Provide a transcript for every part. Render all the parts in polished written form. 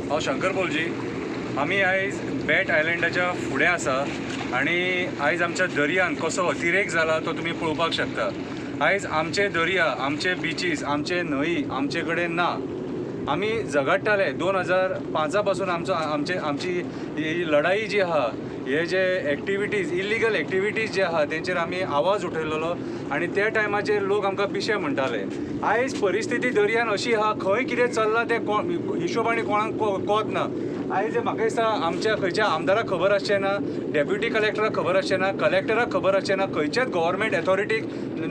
हांव शंकर पोलजी. आमी आयज बेट आयलंडाच्या फुडें आसा आनी आयज आमच्या दर्यान कसो अतिरेक जाला तो तुमी पळोवपाक शकता. आयज आमचे दर्या, आमचे बिचीस, आमचे न्हंयी आमचे कडेन ना. आमी झगडटाले 2005 पासून आमचो आमचे आमची ही लढाई जी आहा, हे जे एक्टिविटीज, इलिगल एक्टिविटीज जे आहा तेंचेर आमी आवाज उठयलेलो आनी त्या टायमाचेर लोक आमकां पिशे म्हणटाले. आयज परिस्थिती दर्यान अशी आहा, खंय कितें चल्लां तें कोण हिशोब आनी कोणाक कोत ना. आयज म्हाका दिसता आमच्या खंयच्या आमदाराक खबर आसचें ना, डेप्युटी कलेक्टराक खबर आसचें ना, कलेक्टराक खबर आसचें ना, खंयच्याच गव्हर्मेंट एथॉरिटीक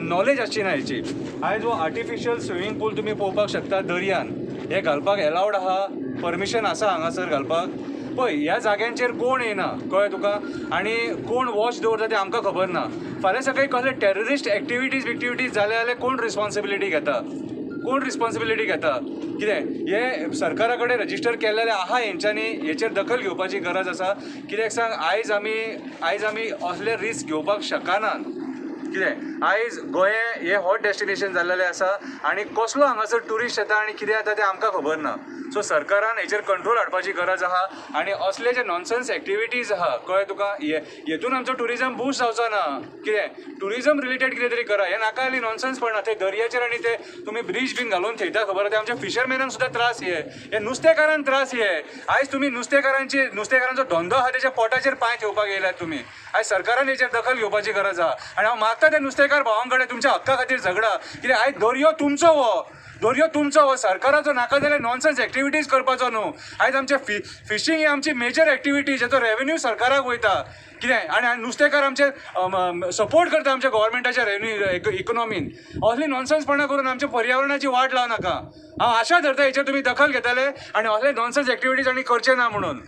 नॉलेज आसची ना हेची. आयज हो आर्टिफिशियल स्विमींग पूल तुमी पळोवपाक शकता दर्यान, हे घालपाक एलावड आहा, परमिशन आसा हांगासर घालपाक. पळय ह्या जाग्यांचेर कोण येना, कळ्ळें तुका, आनी कोण वॉच दवरता तें आमकां खबर ना. फाल्यां सकाळीं कसले टेररिस्ट एक्टिविटीज बिक्टिविटीज जाले जाल्यार कोण रिस्पॉन्सिबिलिटी घेता, कोण रिस्पॉन्सिबिलिटी घेता? कितें हे सरकारा कडेन रजिस्टर केल्लेलें आहा, हेंच्यांनी हेचेर दखल घेवपाची गरज आसा. कित्याक सांग, आयज आमी असले रिस्क घेवपाक शकनात. कितें आयज गोंय हें हॉट डेस्टिनेशन जाल्लेलें आसा आनी कसलो हांगासर ट्युरिस्ट येता आनी कितें जाता तें आमकां खबर ना. सो सरकारान हेचेर कंट्रोल हाडपाची गरज आहा आनी असले जे नॉनसन्स एक्टिविटीज आहा, कळ्ळें तुका, हे हेतून आमचो ट्युरिजम बुस्ट जावचो ना. कितें ट्युरिजम रिलेटेड कितें तरी करा, हें नाका जाल्ली नॉनसन्सपणां ते दर्याचेर आनी ते तुमी ब्रीज बीन घालून थेयता, खबर आहा ते आमच्या फिशरमॅनांक सुद्दां त्रास. हे हे नुस्तेकारांक त्रास. हे आयज तुमी नुस्तेकारांचो धंदो आहा तेच्या पोटाचेर पांय थेवपाक येयल्यात तुमी. आयज सरकारान हेचेर दखल घेवपाची गरज आहा आनी हांव मागता त्या नुस्तेकार भावां कडेन तुमच्या हक्का खातीर झगडा. कित्याक आयज दर्यो तुमचो, हो दर्यो तुमचो, हो सरकाराचो नाका जाल्यार नॉनसन्स एक्टिविटीज करपाचो न्हू. आयज आमचे फिशींग ही आमची मेजर एक्टिविटी जेचो रेवेन्यू सरकाराक वयता. कितें आनी नुस्तेकार आमचे सपोर्ट करता आमच्या गव्हर्मेंटाच्या रेवेन्यू इकॉनॉमीन. असली नॉनसन्सपणां करून आमच्या पर्यावरणाची वाट लावं नाका. हांव आशा धरता हेचेर तुमी दखल घेतले आनी असले नॉनसन्स एक्टिविटीज आनी करचे ना म्हणून.